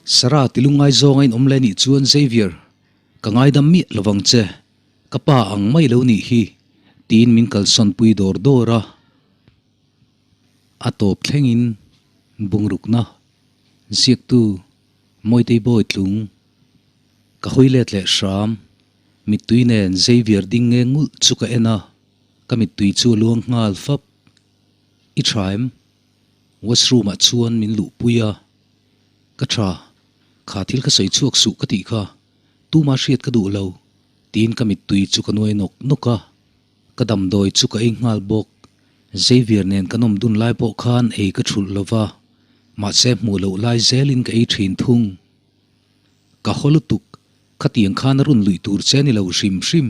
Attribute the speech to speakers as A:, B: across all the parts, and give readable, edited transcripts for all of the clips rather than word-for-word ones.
A: Sarah ti lungngai zawng a in awm leh nih chuan Xavier, ka ngaidam miah lovang che, ka pa ang mai lo nih hi, tiin min kalsawn pui dawr dawr a. A tawp thlengin bungrukna ziaktu Mawitei Bawi tlung ka hawi let leh hram, mittui nen Xavier ding nge ngulh chu ka en a, ka mittui chu a luang nghal fap. I tha em? Washroom ah chuan min luhpui a, Ka tha, kha thil ka sawi chhuak suh ka tih kha, tuma hriat ka duh lo, tiin ka mittui chu ka nuai nawk nawk a. Ka damdawi chu ka ei nghal bawk. Xavier nen kan awm dun lai pawh khan ei ka thulh lo va, mahse hmuh loh lai zelin ka ei thin thung. Ka haw lutuk, khatiang khan a run luih tur che ni lo hrim hrim,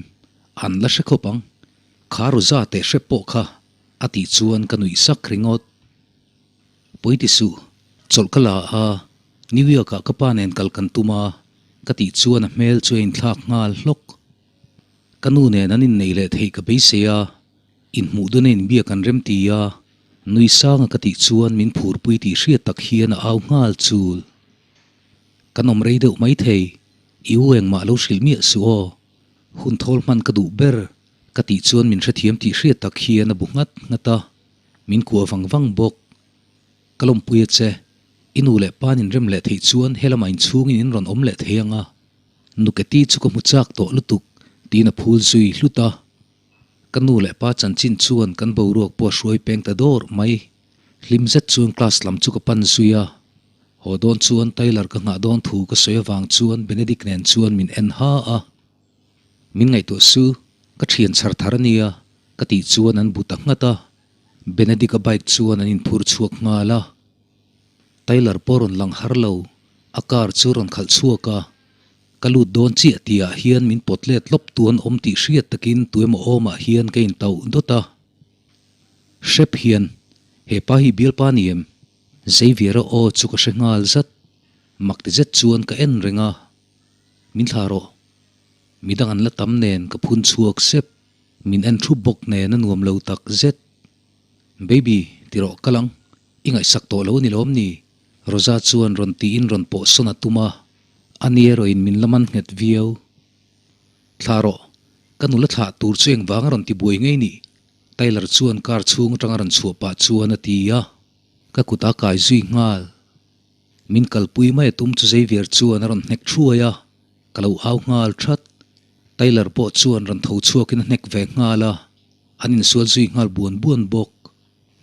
A: an la hre khawp ang. Kha Rosa teh hrep pawh kha, a tih chuan ka nuih sak ringawt. Pawi ti suh, chawlh ka la a, New York ah ka pa nen kal kan tum a, ka tih chuan a hmel chu a inthlak nghal hlawk. Ka nu nen an inneih leh theih ka beisei a, inhmuh dawna inbiak an rem ti a, nui sanga ka tih chuan min phurpui tih hriat tak hian a au nghal chul. Kan awm rei deuh maithei, i u engmah lo hrilh miah suh aw, hun thawl hman ka duh ber ka tih chuan min hrethiam tih hriat tak hian a bu nghat nghat a, min kuah vang vang bawk. Ka lawmpui a che, i nu leh pa'n inrem leh theih chuan helamah inchhungin in rawn awm leh thei ang a. Nuketi chu ka hmu chak tawh lutuk tiin a phul zui hlut a. Ka nu leh pa chanchin chuan kan boruak pawh a hruai peng ta dawr mai. Hlim zet chuan class lam chu ka pan zui a. Haw dawn chuan Tyler ka nghah dawn thu ka sawi avang chuan Benedict nen chuan min en ha a. Min ngaihtuah su, ka thian chhar thar a nia ka tih chuan an bu ta nghat a. Benedict-a bike chuan an inphur chhuak nghal a. Tyler pawh rawn lang har lo, a car chu rawn khalh chhuak a, ka lut dawn chiah tih ah hian min pawt let lawp tu an awm tih hriat takin tuemaw awmah hian ka intauh dawt a. Hrep hian, he pa hi bialpa ni em? Xavier-a aw chu ka hre nghal zat, mak ti zet chuan ka en reng a, min thlah rawh. Midang an la tam nen ka phun chhuak sep, min en thup bawk nen a nuam lo tak zet. Baby, ti rawh kal ang. I ngaihsak tawh lo ni lawm ni? Rosa chuan rawn tiin rawn pawh sawn a tum a, a ni erawhin min la man nghet viau. Thlah rawh, ka nula thlah tur chu engvang a rawn ti buai ngei ni? Tyler chuan car chhung atanga rawn chhuah pah chuan a ti a, ka kut a kai zui nghal. Min kalpui mai a tum chu Xavier chuan a rawn hnek thuai a, ka lo au nghal that. Tyler pawh chuan rawn tho chhuakin a hnek ve nghal a, an insual zui nghal buan buan bawk.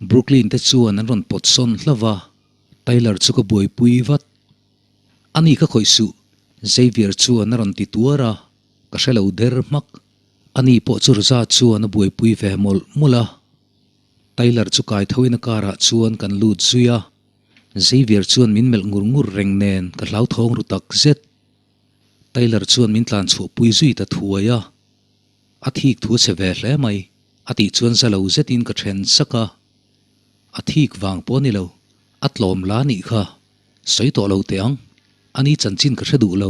A: Brooklyn te chuan an rawn pawt sawn hlauh va, Tyler chu ka buaipui vat. Ani ka khawih suh, Xavier chuan a rawn ti tuar a, ka hre lo der hmak. Ani pawh chu Rosa chuan a buaipui ve mawlh mawlh a. Tyler chu kai thoin a car ah chuan kan lut zui a, Xavier chuan min melh ngur ngur reng nen ka hlauthawng ru tak zet. Tyler chuan min tlan chhuahpui zui ta thuai a. A thik thu a che ve hle mai, a tih chuan za lo zetin ka then sak a. A thik vang pawh a ni lo, a tlawm la nih kha. Sawi tawh lo teh ang, ani chanchin ka hre duh lo,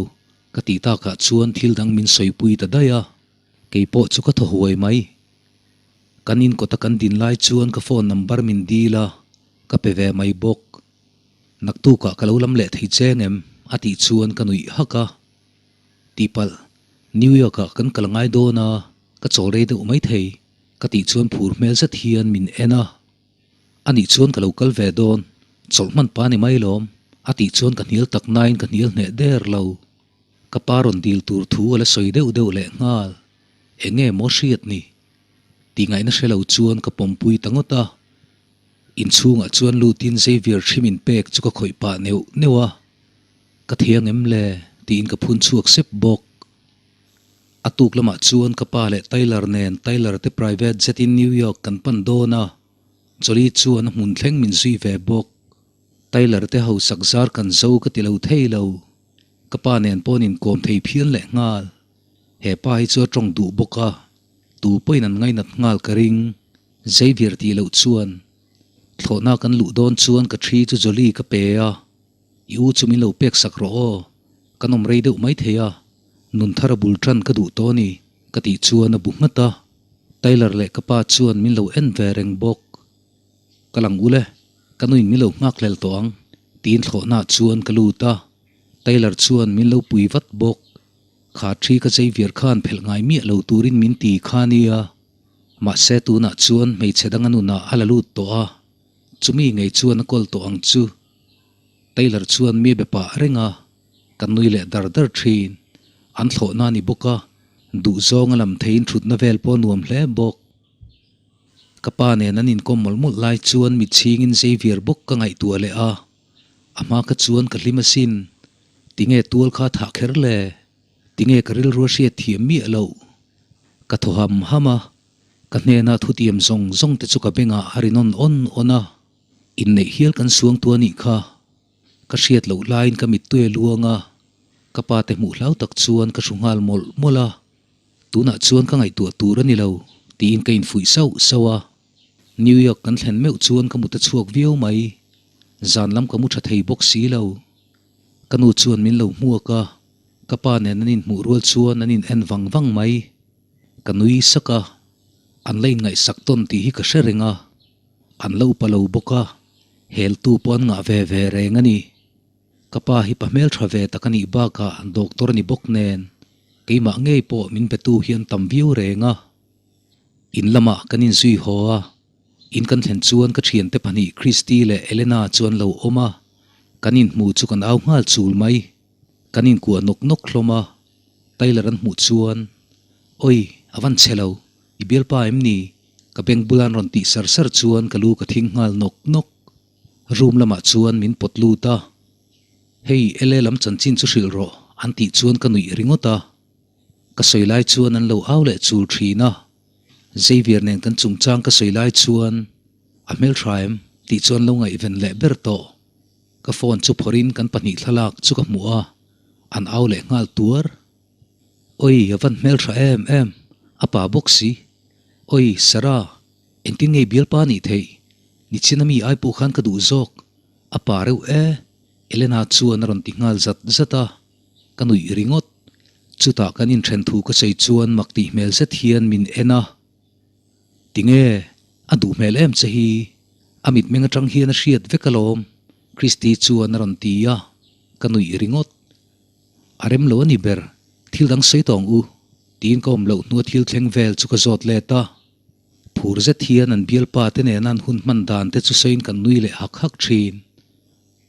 A: ka tih takah chuan thil dang min sawipui ta daih a. Kei pawh chu ka thaw huai mai. Kan inkawta kan din lai chuan ka phone number min dil a, ka pe ve mai bawk. Naktukah ka lo lam leh thei cheng em? a tih chuan ka nuih hak a. Tihpalh, New York ah kan kal ngai dawn a, ka chawl rei deuh maithei, ka tih chuan phur hmel zet hian min en a. Anih chuan ka lo kal ve dawn, chawlh hman pa ni mai lawm, a tih chuan ka hnial tak nain ka hnial hneh der lo. Ka pa rawn dil tur thu a la sawi deuh deuh leh nghal, eng nge maw hriat ni? Tih ngaihna hre lo chuan ka pawmpui ta ngawt a. Inchhungah chuan lutin Xavier hrim in pek chu ka khawih pah neuh neuh a. Ka thiang em le? tiin ka phun chhuak sep bawk. A tuk lamah chuan ka pa leh Tyler nen Tyler te private jet in New York kan pan dawn a, Jolie chuan a hmun thleng min zui ve bawk. Tyler te hausak zar kan zo ka ti lo thei lo. Ka pa nen paw'n inkawm thei phian leh nghal. He pa hi chu a tawng duh bawk a, tu pawhin an ngainat nghal ka ring. Xavier tih loh chuan thlawhna kan luh dawn chuan ka thi chu Jolie ka pe a. I u chu min lo pek sak rawh aw, kan awm rei deuh mai thei a, nun thar a bul tan ka duh tawh a ni, ka tih chuan a bu nghat a. Tyler leh ka pa chuan min lo en ve reng bawk. Ka lang ule, ka nuin min lo nghak hlel tawh ang, tiin thlawhnaah chuan ka lut a. Taylor chuan min lo pui vat bawk. Kha thi ka Xavier khan phelh ngai miah lo turin min ti kha nia. Mahse tunah chuan hmeichhe dang a nunah a la lut tawh a, chumi ngei chuan a kawl tawh ang chu. Taylor chuan mi a be pah reng a, kan nui leh dar dar thin. An thlawhna a ni bawk a, duhzawng a lam theiin thutna vel pawh a nuam hle bawk. Ka pa nen an inkawm mawlh mawlh lai chuan mitchhingin Xavier bawk ka ngaihtuah leh a, a hma kha chuan ka hlim asin. Tinge tual kha thah kher le? Tinge ka rilru a hriat thiam miah loh? Ka thaw ham ham a, ka hnena thutiam zawng zawng te chu ka bengah a ri nawn awn awn a, inneih hial kan suang tu a nih kha. Ka hriat loh laiin ka mittui a luang a, ka pa te hmuh hlau tak chuan ka hru nghal mawlh mawlh a. Tunah chuan ka ngaihtuah tur a ni lo, tiin ka infuih sauh sauh a. New York kan thlen meuh chuan ka mut a chhuak viau mai. Zan lam ka mu tha thei bawk si lo. Ka nu chuan min lo hmuak a, ka pa nen an inhmuh rual chuan an in en vang vang mai. Ka nui sak a, an la inngaihsak tawn tih hi ka hre reng a. An la upa lo bawk a, heltu pawh an ngah ve ve reng a ni. Ka pa hi pa hmeltha ve tak a nih bakah doctor a ni bawk nen, keimah ngei pawh min betu hi an tam viau reng a. In lamah kan inzui haw a, in kan thlen chuan ka thiante pahnih Christy leh Elena chu an lo awm a, kan inhmu chu kan au nghal chul mai. Kan inkuah nawk nawk hlawm a, Tyler an hmuh chuan, Oi, a van chhe lo, i bialpa em ni? Ka beng bula an rawn tih sar sar chuan ka lu ka thing nghal nawk nawk. Room lamah chuan min pawt lut a, Hei, LA lam chanchin chu hrilh rawh, an tih chuan ka nuih ringawt a. Ka sawi lai chuan an lo au leh chul thin a. Xavier nen kan chungchang ka sawi lai chuan a hmeltha em tih chuan lo ngaihven leh ber tawh. Ka phone chu phawrhin kan pahnih thlalak chu ka hmuh a, an au leh nghal tuar. Oi, a van hmeltha em em, a pa bawk si. Oi, Sarah, engtin nge bialpa nih theih? Nichina mi ai pawh khan ka duh zawk, a pa reuh e, Elena chuan a rawn ti nghal zat zat a. Ka nuih ringawt. Chutah kan inthen thu ka sawi chuan mak tih hmel zet hian min en a. Tinge? A duh hmel em che hi? A mitmeng atang hian a hriat vek alawm, Christy chuan a rawn ti a, ka nuih ringawt. A rem lo a ni ber, thil dang sawi tawng u, tiin ka awm loh hnua thil thleng vel chu ka zawt let a. Phur zet hian an bialpa te nena an hun hman dan te chu sawiin kan nui leh hak hak thin.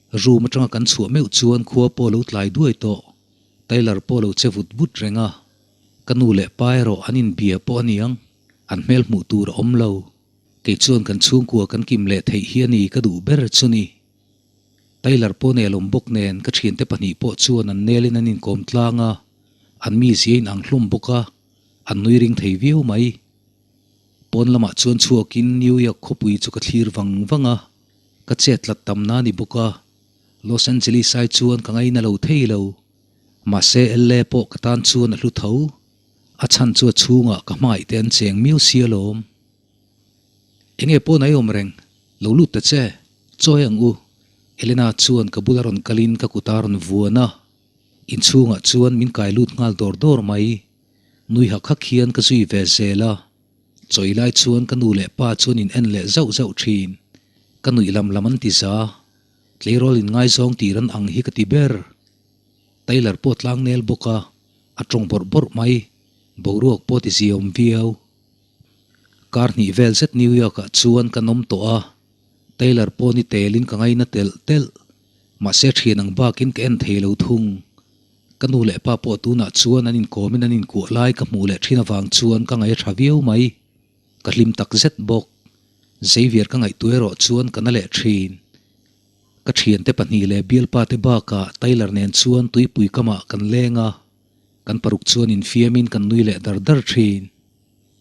A: Room atanga kan chhuah meuh chuan khua pawh lo tlai duai tawh. Tyler pawh lo che vut vut reng a. Ka nu leh pa erawh an inbia pawh a niang, an hmel hmuh tur a awm lo. Kei chuan kan chhungkua kan kim leh theih hi a ni ka duh ber chu ni. Tyler pawh nelawm bawk nen ka thiante pahnih pawh chuan an nelin an inkawm tlang a, an mizia in ang hlawm bawk a, an nui ring thei viau mai. Pawn lamah chuan chhuakin New York khawpui chu ka thlir vang vang a. Ka chet tlat tam na ni bawk a, Los Angeles ai chuan ka ngaina lo thei lo. Mahse LA pawh ka tan chuan a hlu tho. A chhan chu a chhungah ka hmangaih te an cheng miau si alawm. Enge pawn ai awm reng, lo lut ta che, chawi ang u. Elena chuan ka bula rawn kalin ka kut a rawn vuan a. Inchhungah chuan min kai lut nghal dawr dawr mai. Nui hak hak hian ka zui ve zel a. Chawi lai chuan ka nu leh pa chuan in en leh zauh zauh thin. Ka nuih lam lam an ti za. Tleirawl in ngaizawng tir an ang hi ka ti ber. Taylor pawh tlang nel bawk a, a tawng bawrh bawrh mai. Boruak pawh ti ziawm viau. Kar hnih vel zet New York ah chuan kan awm tawh a. Taylor pawh ni telin ka ngaina telh telh. Mahse thian ang bakin ka en thei lo thung. Ka nu leh pa pawh tunah chuan an inkawmin an inkuah lai ka hmuh leh thin avang chuan ka ngaih a tha viau mai. Ka hlim tak zet bawk. Xavier ka ngaihtuah erawh chuan ka na leh thin. Ka thiante pahnih leh bialpa te bakah Tyler nen chuan tuipui kamah kan leng a, kan paruk chuan infiamin kan nui leh dar dar thin.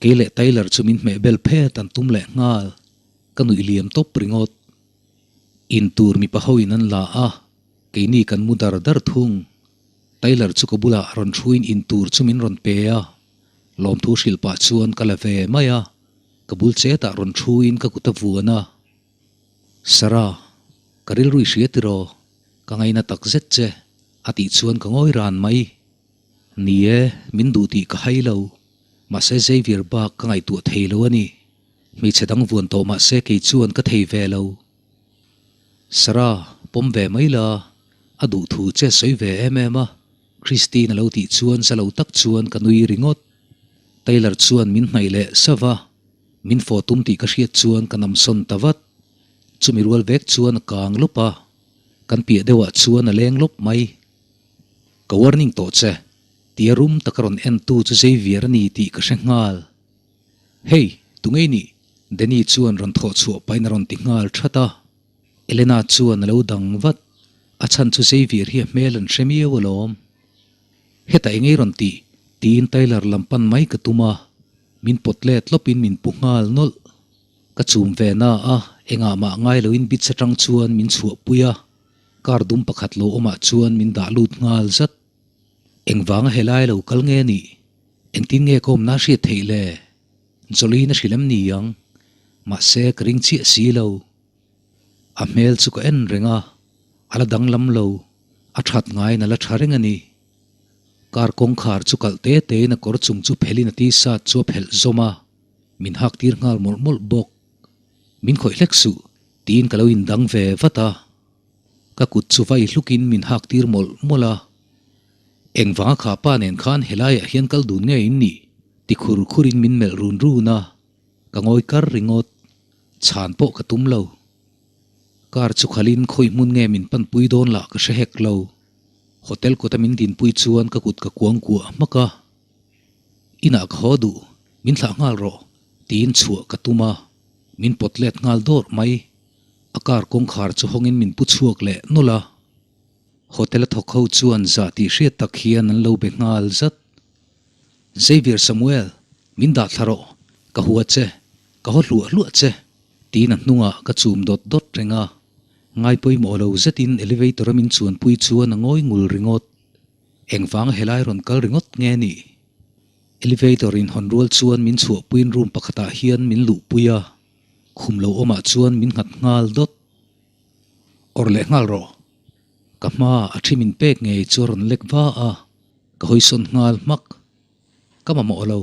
A: Kei leh Tyler chu min hmeh bel phet an tum leh nghal. Ka nuih liam tawp ringawt. Intur mipa hoin an la a. Keini kan mu dar dar thung. Tyler chu ka bulah rawn thuin in tur chu min rawn pe a, lawmthu hrilh pah chuan ka la ve mai a, ka bul chetah rawn thuin ka kut a vuan a. Sarah, ka rilru i hria tiraw? Ka ngaina tak zet che, a tih chuan ka ngawi ran mai. Ni e, min duh tih ka hai lo, mahse Xavier bak ka ngaihtuah thei lo a ni. Hmeichhe dang vuan tawh mahse kei chuan ka thei ve lo. Sarah, pawm ve mai la. A duh thu che sawi ve em em a, Christine a lo tih chuan za lo tak chuan ka nui ringawt. Taylor chuan min hnaih leh sauh a, min fawh tum tih ka hriat chuan ka namsawn ta vat. Chumi rual vek chuan a kang lawp a, kan piah deuhah chuan a leng lawp mai. Ka warning tawh che, tia rum taka rawn en tu chu Xavier a ni tih ka hre nghal. Hey, tunge i nih? Danny chuan rawn thawh chhuah pahin a rawn ti nghal that a. Elena chuan a lo dang vat, a chhan chu Xavier hi a hmel an hre miau alawm. Hetah eng ei rawn tih? tiin Tyler lam pan mai ka tum a, min pawt let lawpin min pu nghal nawlh. Ka chum ve na a, engah mah ngai loin beach atang chuan min chhuahpui a, car dum pakhat lo awmah chuan min dah lut nghal zat. Engvanga helai lo kal nge nih? Engtin nge ka awmna hriat theih le? Jolene a hrilh em ni ang? Mahse ka ring chiah si lo. A hmel chu ka en reng a, a la danglam lo, a that ngaiin a la tha reng a ni. Car kawngkhar chu kalh te tein a kawr chung chu phelhin a t-shirt chu a phelh zawm a, min hak tir nghal mawlh mawlh bawk. Min khawih hlek suh, tiin ka lo indang ve vat a. Ka kut chu vai hlukin min hak tir mawlh mawlh a. Engvanga kha pa nen khan helaiah hian kal dun nge in nih? ti khur khurin min melh run run a, ka ngawi kar ringawt. Chhan pawh ka tum lo. Car chu khalin khawi hmun nge min panpui dawn lah ka hre hek lo. Hotel kawta min dinpui chuan ka kut ka kuang kuah hmak a. Inah ka haw duh, min thlah nghal rawh, tiin chhuah ka tum a, min pawt let nghal dawrh mai. A car kawngkhar chu hawngin min pu chhuak leh nawlh a. Hotel a thawk ho chuan zah tih hriat tak hian an lo be nghal zat. Xavier Samuel, min dah thla rawh, ka hua che, ka haw hluah hluah che, tiin a hnungah ka chum dawt dawt reng a. Ngai pawimawh lo zetin elevator a min chuanpui chuan a ngawi ngul ringawt. Engvanga helai rawn kal ringawt nge nih? Elevator inhawn rual chuan min chhuahpuiin room pakhatah hian min luhpui a, khum lo awmah chuan min nghat nghal dawt. Awrh leh nghal rawh. Ka hmaah a thi min pek ngei chu a rawn lek va a, ka hawisawn nghal hmak. Ka mamawh lo,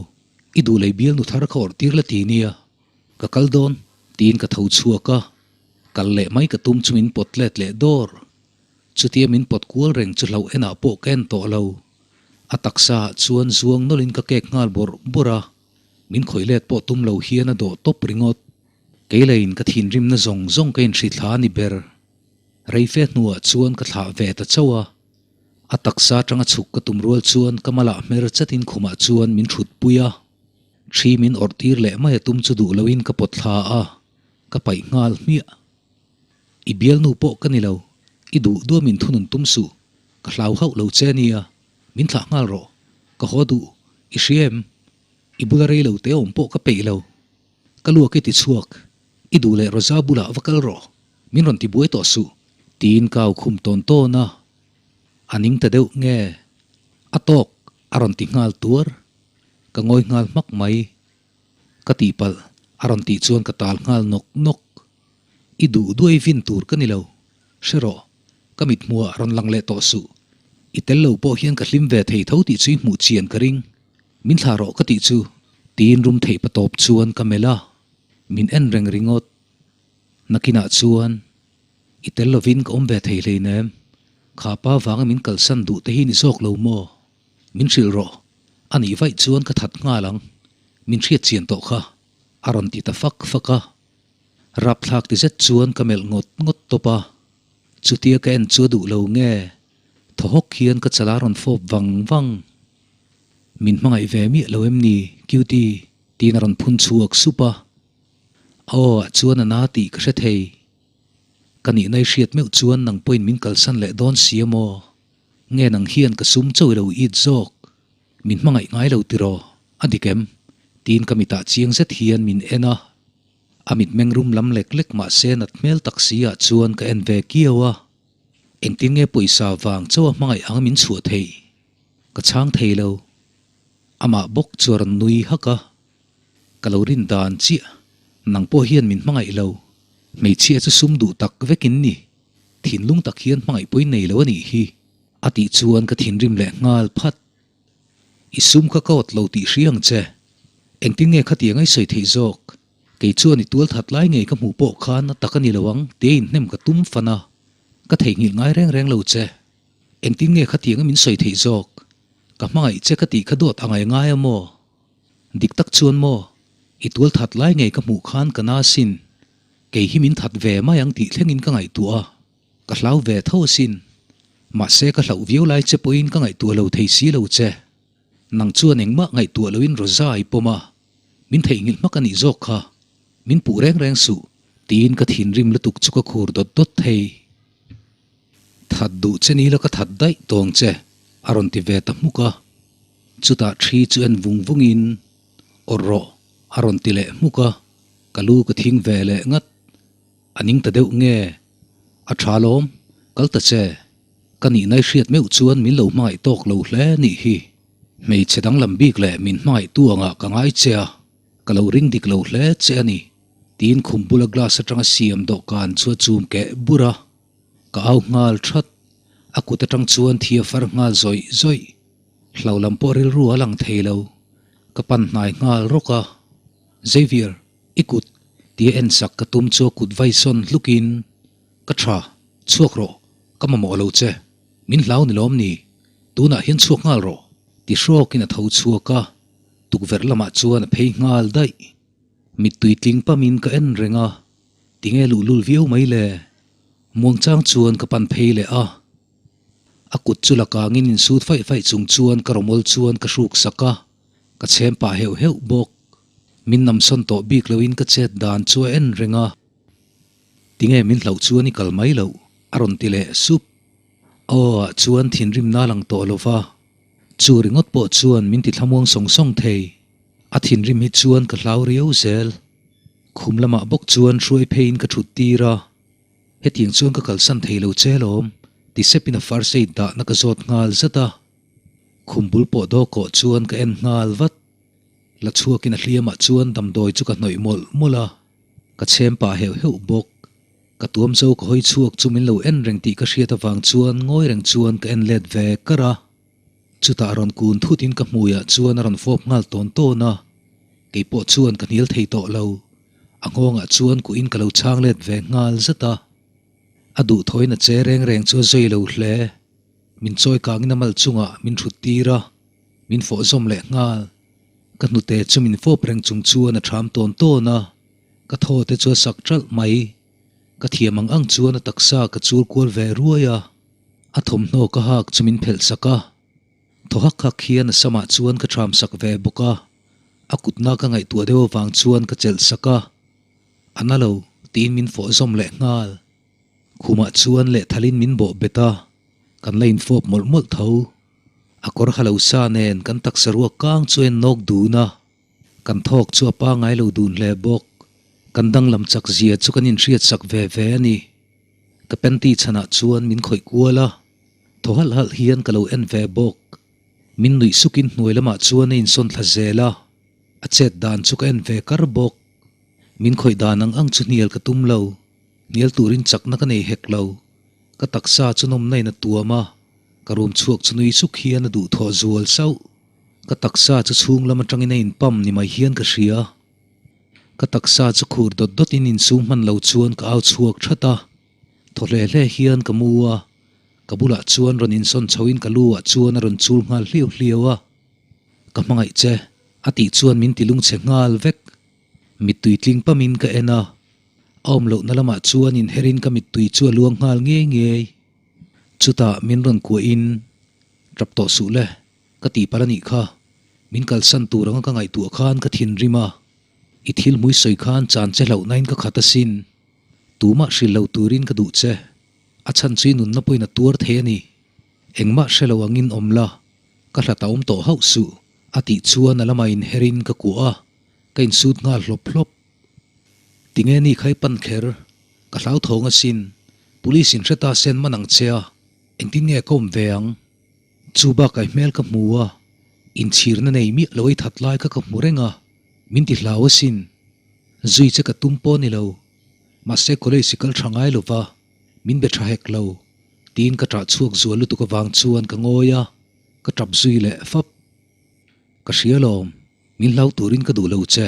A: i duh lei bial nu thar kha awrh tir la ti nia, ka kal dawn tiin ka tho chhuak a, kal leh mai ka tum chu min pawt let leh dawr. Chutia min pawt kual reng chu hlauh enah pawh ka en tawh lo. A taksa ah chuan zuang nawlhin ka kek nghal bawrh bawrh a, min khawih let pawh tum lo hian a dawh tawp ringawt. Kei leiin ka thinrimna zawng zawng ka inhrithla a ni ber. Rei fe hnuah chuan ka thlah ve ta chauh a. A taksa atanga chhuk ka tum rual chuan ka malah hmer chatin khumah chuan min thutpui a. Thi min awrh tir leh mai a tum chu duh loin ka pawt thla a, ka paih nghal hmiah. I bialnu pawh ka ni lo, i duh duh a min thunun tum suh, ka hlau hauh lo che nia, min thlah nghal rawh, ka haw duh, i hria em? I bula rei lo te awm pawh ka peih lo. Ka luak i ti chhuak, i duh leh Rosa bulah va kal rawh, min rawn ti buai tawh suh, tiin ka au khum tawn tawn a. A ning ta deuh nge? A tawk a rawn ti nghal tuar. Ka ngawi nghal hmak mai. Ka tihpalh a rawn tih chuan ka tal nghal nawk nawk. I duh duai vin tur ka ni lo. Hre rawh, ka mithmuah rawn lang leh tawh suh. I tel lo pawh hian ka hlim ve thei tho tih chu i hmuh chian ka ring. Min thlah rawh ka tih chu. Tiin rum theih patawp chuan ka melh a, min en reng ringawt. Nakinah chuan i tel lovin ka awm ve thei hleinem. Kha pa vanga min kalsan duh te hi ni zawk lo maw? Min hrilh rawh. A nih vaih chuan ka that nghal ang. Min hriat chian tawh kha. A rawn ti ta fak fak a. Rapthlak ti zet chuan ka melh ngawt ngawt tawp a. Chutia ka en chu a duh lo nge? Thaw hawk hian ka chala rawn fawp vang vang. Min hmangaih ve miah lo em ni, Cutie? tiin a rawn phun chhuak sup a. A aw ah chuan a na tih ka hre thei. Ka nihna i hriat meuh chuan nang pawhin min kalsan leh dawn si a maw? Nge nang hian ka sum chauh i lo it zawk? Min hmangaih ngai lo tiraw? A dik em? tiin ka mitah chiang zet hian min en a. A mitmeng rum lam lek lek mahse nat hmel tak si ah chuan ka en ve kiau a. Engtin nge pawisa vang chauh a hmangaih ang min chhuah theih? Ka chhang thei lo. Amah bawk chu a rawn nui hak a. Ka lo rin dan chiah, nang pawh hian min hmangaih lo. Hmeichhia chu sum duh tak vekin ni. Thinlung tak hian hmangaih pawhin nei lo a nih hi. A tih chuan ka thinrim leh nghal phat. I sum kha ka awt lo tih hria ang che. Engtin nge khatiang a i sawi theih zawk? Kei chuan i tual that lai ngei ka hmuh pawh khan a tak a ni lo ang tia inhnem ka tum fan a. Ka theihnghilh ngai reng reng lo che. Engtin nge khatianga min sawi theih zawk? Ka hmangaih che ka tih kha dawt a ngai ngai a maw? Dik tak chuan maw? I tual that lai ngei ka hmuh khan ka na sin. Kei hi min that ve mai ang tih thlengin ka ngaihtuah a, ka hlau ve tho asin. Mahse ka hlauh viau lai che pawhin ka ngaihtuah lo thei si lo che. Nang chuan engmah ngaihtuah loin Rosa i pawm a, min theihnghilh hmak a nih zawk kha. Min puh reng reng suh, tiin ka thinrim lutuk chu ka khur dawt dawt thei. That duh che nila ka that daih tawng che, a rawn ti ve ta hmuk a. Chutah thi chu en vung vungin, Awrh rawh, a rawn ti leh hmuk a, ka lu ka thing ve leh ngat. A ning ta deuh nge? A tha lawm, kal ta che. Ka nihna i hriat meuh chuan min lo hmangaih tawk lo hle nih hi. Hmeichhe danglam bik leh min hmangaihtu angah ka ngai che a, ka lo ring dik lo hle che a ni, tiin khum bula glass atanga siam dawhkan chu a chum keh bur a. Ka au nghal that, a kut atang chuan thi a far nghal zawih zawih. Hlau lam pawh rilru a lang thei lo, ka pan hnai nghal rawk a. Xavier, i kut tia en sak ka tum chu a kut vai sawn hlukin, Ka tha, chhuak rawh, ka mamawh lo che, min hlau ni lawm ni, tunah hian chhuak nghal rawh, ti hrawkin a tho chhuak a, tukverh lamah chuan a phei nghal daih. Mittui tling pamin ka en reng a, tinge luhlul viau mai le? Muangchang chuan ka pan phei leh a, a kut chu la kangin insut faih faih chung chuan ka rawmawl chuan ka hruk sak a, ka chhem pah heuh heuh bawk. Min namsawn tawh bik loin ka chet dan chu a en reng a. Tinge min hlauh chuan i kal mai loh? a rawn ti leh sup. Aw ah chuan thinrimna a lang tawh lo va, chu ringawt pawh chuan min ti thlamuang sawng sawng thei. A thinrim hi chuan ka hlau riau zel. Khum lamah bawk chuan hruai pheiin ka thut tir a, hetiang chuan ka kalsan thei lo che lawm, ti sepin a first aid dahna ka zawt nghal zat a. Khum bul pawh dawkawh chuan ka en nghal vat. La chhuakin a hliamah chuan damdawi chu ka hnawih mawlh mawlh a. Ka chhem pah heuh heuh bawk. Ka tuam zo ka hawi chhuak chu min lo en reng tih ka hriat avang chuan ngawi reng chuan ka en let ve kar a. Chutah rawn kun thutin ka hmuiah chuan a rawn fawp nghal tawn tawn a. Kei pawh chuan ka hnial thei tawh lo. A nghawngah chuan kuhin ka lo chhang let ve nghal zat a. A duhthawin a che reng reng chu a zui lo hle. Min chawi kangin a mal chungah min thut tir a, min fawh zawm leh nghal. Ka hnute chu min fawp reng chung chuan a ṭham tawn tawn a, ka thaw te chu a sak ṭalh mai. Ka thiam ang ang chuan a taksa ka chul kual ve ruai a, a thawmhnaw ka hak chu min phelh sak a. Thaw hak hak hian a samah chuan ka ṭham sak ve bawk a, a kutna ka ngaihtuah deuh avang chuan ka chelh sak a. A na lo, tiin min fawh zawm leh nghal. Khumah chuan lehthalin min bawh bet a, kan la infawp mawlh mawlh tho. A kawr ha lo sa nen kan taksa ruak kang chu en nawk dun a, kan thawk chu a pangai lo dun hle bawk. Kan danglam chak zia chu kan inhriat sak ve ve a ni. Ka panty chhanah chuan min khawih kual a, thaw halh halh hian ka lo en ve bawk. Min nuih sukin hnuai lamah chuan a insawn thla zel a, a chet dan chu ka en ve kar bawk. Min khawih dan ang ang chu hnial ka tum lo. Hnial turin chakna ka nei hek lo. Ka taksa chu nawmna in a tuam a, ka room chhuak chu nui suk hian a duhthawh zual sauh. Ka taksa chu chhung lam atangin a inpam ni mai hian ka hria. Ka taksa chu khur dawt dawt in insum hman lo chuan ka au chhuak that a. Thaw hle hle hian ka mu a, ka bulah chuan rawn insawn chho in ka lu ah chuan a rawn chul nghal hliau hliau a. Ka hmangaih che, a tih chuan min ti lungchhe nghal vek. Mittui tling pamin ka en a, a awm lohna lamah chuan inherin ka mittui chu a luang nghal ngei ngei. Chutah min rawn kuahin, Tap tawh suh le, ka tihpalh a nih kha. Min kalsan tur anga ka ngaihtuah khan ka thinrim a, i thil hmui sawi khan chan che hlauhnain ka khat asin. Tumah hrilh lo turin ka duh che. A chhan chu i nunna pawhin a tuar thei a ni. Engmah hre lo angin awm la, ka hlat a awm tawh hauh suh, a tih chuan a lamah inherin ka kuah a. Ka insut nghal hlawp hlawp. Tinge ni kha i pan kher? Ka hlauthawng asin. Police in hre ta sen man ang che a, engtin nge ka awm ve ang? Chu bakah i hmel ka hmu a, inchhirna nei miah lo i that lai kha ka hmu reng a, min ti hlau asin. Zui che ka tum pawh ni lo. Mahse college i kal tha ngai lo va, min be tha hek lo. Tiin ka ṭah chhuak zual lutuk avang chuan ka ngawi a, ka ṭap zui leh fap. Ka hria lawm. Min hlau turin ka duh lo che.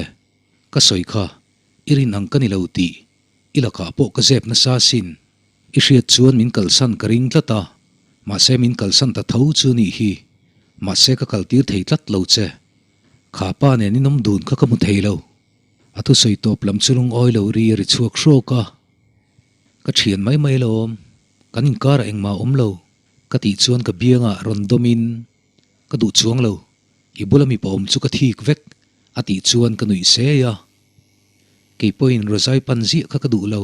A: Ka sawi kha, i rin ang ka ni lo tih i lakah pawh ka zep nasa sin. I hriat chuan min kalsan ka ring tlat a. Mahse min kalsan ta tho chu nih hi. Mahse ka kaltir thei tlat lo che. Kha pa nen in awm dun kha ka hmu thei lo. A thusawi tawp lam chu lungawi lo ri a ri chhuak hrawk a. Ka thian mai mai lo awm. Kan inkarah engmah a awm lo. Ka tih chuan ka biangah rawn dawmin ka duh chuang lo. I bula mipa awm chu ka thik vek a tih chuan ka nuih sei a. Kei pawhin Rozai pan ziah kha ka duh lo.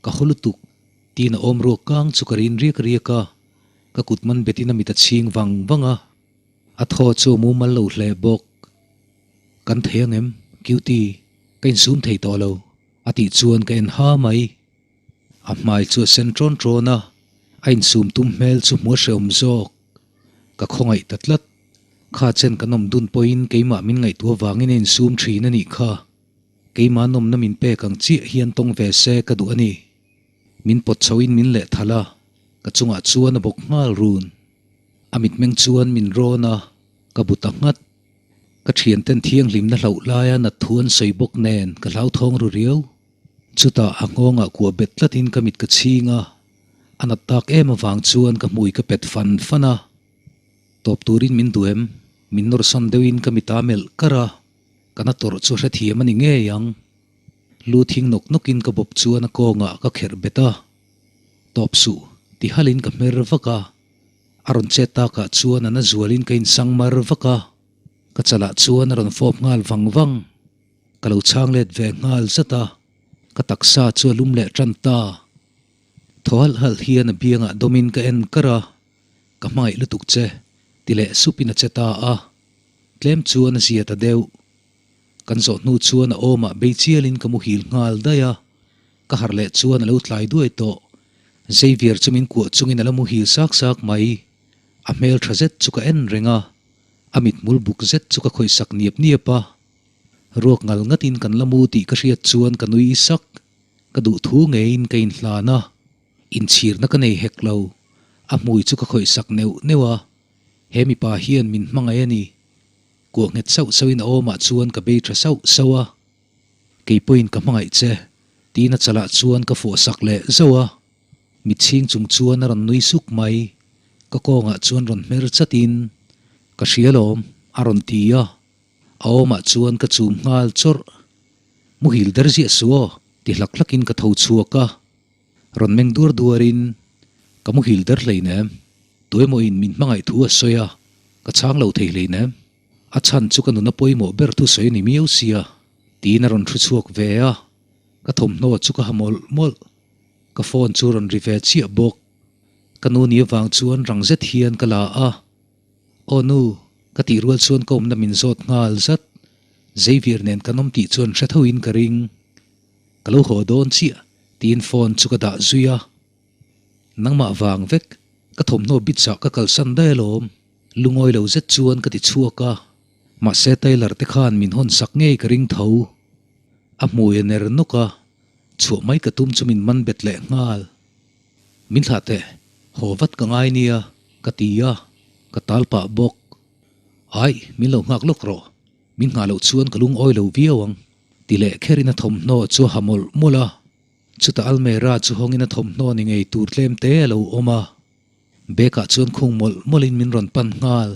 A: Ka haw lutuk. Tiin a awm ruak kang chu ka rin riak riak a. Ka kut man betin a mit a chhing vang vang a. A thaw chu a mumal lo hle bawk. Kan thei ang em, Cutie? Ka insum thei tawh lo, a tih chuan ka en ha mai. A hmai chu a sen ṭawn ṭawn a, a insum tum hmel chu hmu a hrehawm zawk. Ka khawngaih ta tlat. Kha chen kan awm dun pawhin keimah min ngaihtuah vangin a insum ṭhin a nih kha. Keimah nawmna min pek ang chiah hian tawng ve se ka duh a ni. Min pawt chhoin min lehthal a, ka chungah chuan a bawk nghal run. A mitmeng chuan min rawn a, ka bu ta nghat. Ka thianten thianghlimna hlauh laia nat thu an sawi bawk nen ka hlauthawng ru riau. Chutah a nghawngah kuah bet tlatin ka mit ka chhing a, a nat tak em avang chuan ka hmui ka pet fan fan a. Tawp turin min duh em? Min nawrsawn deuhin ka mit a melh kar a, ka na tawrh chu hrethiam a ni ngei ang. Lu thing nawk nawkin ka bawp chuan a kawngah ka kherh bet a. Tawp suh, ti halin ka hmer vak a. A rawn chet takah chuan a na zualin ka insang mar vak a. Ka chalah chuan a rawn fawp nghal vang vang. Ka lo chhang let ve nghal zat a. Ka taksa chu a lum leh tan ta. Thaw halh halh hian a biangah dawmin ka en kar a. Ka hmangaih lutuk che, ti leh supin a che ta a. Tlem chuan a zia ta deuh. Kan zawh hnu chuan a awmah bei chialin ka muhil nghal daih a, ka harh leh chuan a lo tlai duai tawh. Xavier chu min kuah chungin a la muhil sak sak mai. A hmel tha zet chu ka en reng a, a mithmul buk zet chu ka khawih sak niap niap a. Ruak ngal ngatin kan la mu tih ka hriat chuan ka nui sak. Ka duh thu ngeiin ka inhlan a, inchhirna ka nei hek lo. A hmui chu ka khawih sak neuh neuh a, he mipa hian min hmangaih a ni. Kuah nghet sauh sauhin a awmah chuan ka bei tha sauh sauh a, Kei pawhin ka hmangaih che, tiin a chalah chuan ka fuah sak leh zauh a. Mitchhing chung chuan a rawn nui suk mai, ka kawngah chuan rawn hmer chatin, Ka hria lawm, a rawn ti a. A awmah chuan ka chum nghal chawrh. Muhil der ziah suh aw, ti hlak hlakin ka tho chhuak a. Rawn meng duar duarin, Ka muhil der hleinem, tuemawin min hmangaih thu a sawi a, ka chhang lo thei hleinem. A chhan chu ka nuna pawimawh ber thusawi a ni miau sia, tiin a rawn thu chhuak ve a, ka thawmhnaw chu ka ha mawlh mawlh. Ka phone chu rawn ri ve chiah bawk. Ka nu ni avang chuan rang zet hian ka la a, Aw nu, ka tih rual chuan ka awmna min zawt nghal zat. Xavier nen kan awm tih chuan hre thoin ka ring. Ka lo haw dawn chiah tiin phone chu ka dah zui a. Nangmah vang vek, ka thawmhnaw bits ah ka kalsan daih alawm. Lungawi lo zet chuan ka ti chhuak a. Mahse Taylor te khan min hawn sak ngei ka ring tho. A hmui a ner nawk a, chhuah mai ka tum chu min man bet leh nghal. Min thlah teh, haw vat ka ngai nia, ka ti a, ka tal pah bawk. Aih, min lo nghak lawk rawh. Min nghah loh chuan ka lungawi lo viau ang. Ti leh kherin a thawmhnaw chu a ha mawlh mawlh a. Chutah Almera chu hawngin a thawmhnaw ni ngei tur tlem te a lo awm a. Bag-ah chuan khung mawlh mawlhin min rawn pan nghal.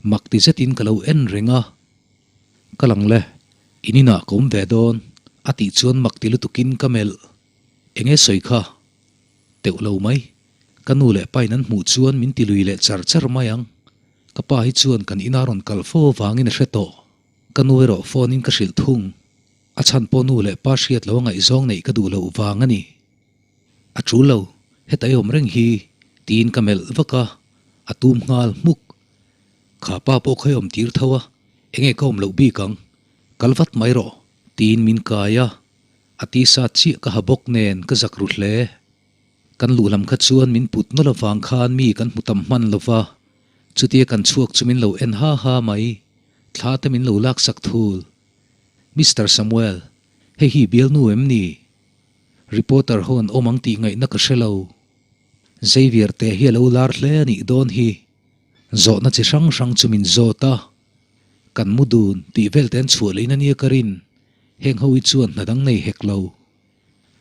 A: Mak ti zetin ka lo en reng a. Ka lang le, in inah ka awm ve dawn, a tih chuan mak ti lutukin ka melh. Enge sawi kha? Teuh lo mai. Ka nu leh pain an hmuh chuan min ti lui leh char char mai ang. Ka pa hi chuan kan ina rawn kal fo avangin a hre tawh. Ka nu erawh phone in ka hrilh thung. A chhan pawh nu leh pa hriat lo a ngaihzawng neih ka duh loh vang a ni. A tul lo, heta i awm reng hi, tiin ka melh vak a, a tum nghal hmuk. Kha pa pawh kha i awm tir tho a, enge ka awm loh bik ang, kal vat mai rawh, tiin min kai a. A tisa chiah ka ha bawk nen ka zak ru hle. Kan luh lam kha chuan min put nawlh avang khan mi kan hmu tam hman lo va, chutia kan chhuak chu min lo en ha ha mai, thla te min lo laksak thul. Mister Samuel, hei hi bialnu em ni? Reporter ho an awm ang tih ngaihna ka hre lo. Xavier te hi a lo lar hle a nih dawn hi. Zawhna chi hrang hrang chu min zawt a. Kan mu dun tih vel te an chhuah lehin a nia ka rin. Heng ho hi chuan hna dang nei hek lo.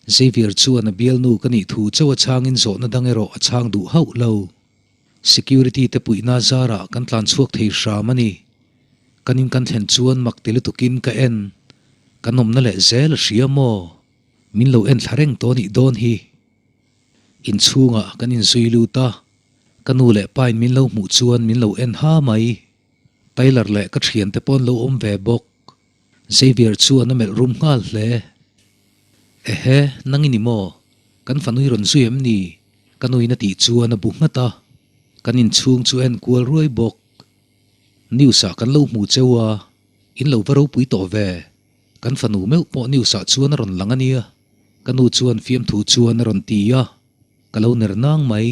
A: Xavier chuan a bialnu ka nih thu chauh a chhangin zawhna dang erawh a chhang duh hauh lo. Security te puihna zarah kan tlan chhuak thei hram a ni. Kan in kan thlen chuan mak ti lutukin ka en. Kan awmna leh zel a hria maw? Min lo en thla reng tawh nih dawn hi. Inchhungah kan inzui lut a, ka nu leh pain min lo hmuh chuan min lo en ha mai. Tyler leh ka thiante pawh an lo awm ve bawk. Xavier chuan a melh rum nghal hle. Ehe, nang i ni maw? Kan fanui rawn zui em ni? Ka nuin a tih chuan a bu nghat a, kan inchhung chu a en kual ruai bawk. News ah kan lo hmu cheu a, in lo va ropui tawh ve. Kan fanu meuh pawh news ah chuan a rawn lang a nia, ka nu chuan fiamthu chuan a rawn ti a, ka lo ner nang mai.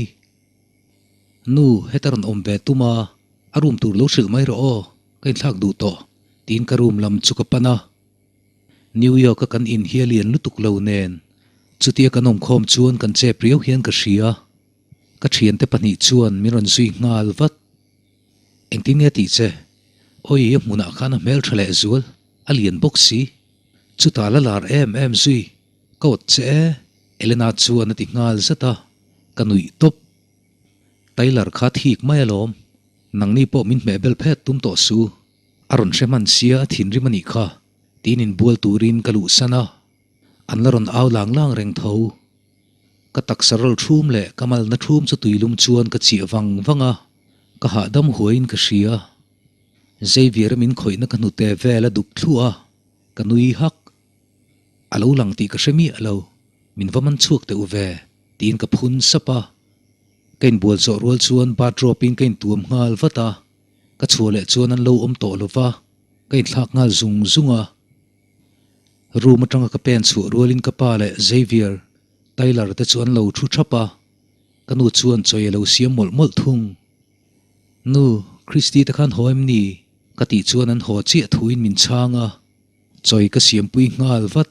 A: Nu, heta rawn awm ve tum a, a room tur lo hrilh mai rawh aw, ka inthlak duh tawh, tiin ka room lam chu ka pan a. New York a kan in hi a lian lutuk lo nen, chutia kan awmkhawm chuan kan chep riau hian ka hria. Ka thiante pahnih chuan min rawn zui nghal vat. Engtin nge tih che? Awi, a hmunah khan a hmel tha leh zual, a lian bawk si. Chutah la lar em em zui, ka awt che e, Elena chuan a ti nghal zat a, ka nuih tawp. Tyler kha thik mai alawm, nangni pawh min hmeh bel phet tum tawh su. A rawn hre hman sia a thinrim a nih kha, tiin inbual turin ka luhsan a, an la rawn au lang lang reng tho. Ka taksa rawl thum leh ka malna thum chu tuilum chuan ka chiah vang vang a, ka hahdam huaiin ka hria. Xavier a min khawihna ka hnute vel a duk thluah a, ka nui hak. A lo lang tih ka hre miah lo, min va man chhuak teuh ve, tiin ka phun sap a. Ka inbual zawh rual chuan bathrobe in ka intuam nghal vat a, ka chhuah leh chuan an lo awm tawh lo va, ka inthlak nghal zung zung a. Room atanga ka pen chhuah rualin ka pa leh Xavier, Tyler te chu an lo thu thap a, ka nu chuan chawi a lo siam mawlh mawlh thung. Nu, Christy te khan haw em ni? Ka tih chuan an haw chiah thuin min chhang a, chawi ka siampui nghal vat.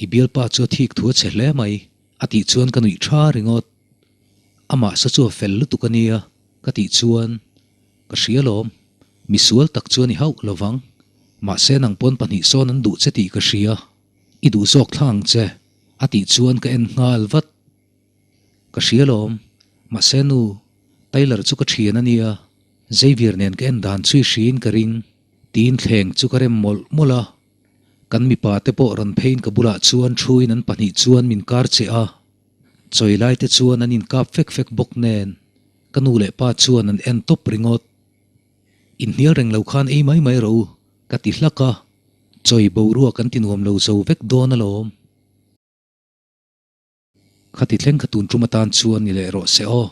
A: I bialpa chu a thik thu a che hle mai, a tih chuan ka nuih tha ringawt. Amah sa chu a fel lutuk a nia, ka tih chuan Ka hria lawm, misual tak chu a ni hauh lo vang. Mahse nang pawn pahnih sawn an duh che tih ka hria, i duh zawk thlang ang che, a tih chuan ka en nghal vat. Ka hria lawm, mahse nu, Tyler chu ka thian a nia, Xavier nen ka en dan chu i hriin ka ring, tiin thleng chu ka rem mawlh mawlh a. Kan mipa te pawh rawn pheiin ka bulah chuan thuin an pahnih chuan min kar che a. Chawi lai te chuan an inkap fek fek bawk nen, ka nu leh pa chuan an en tawp ringawt. Inhnial reng lo khan ei mai mai rawh u, ka ti hlak a, chawi boruak an ti nuam lo zo vek dawn alawm. Khati thleng kha tun tum atan chuan ni leh rawh se aw.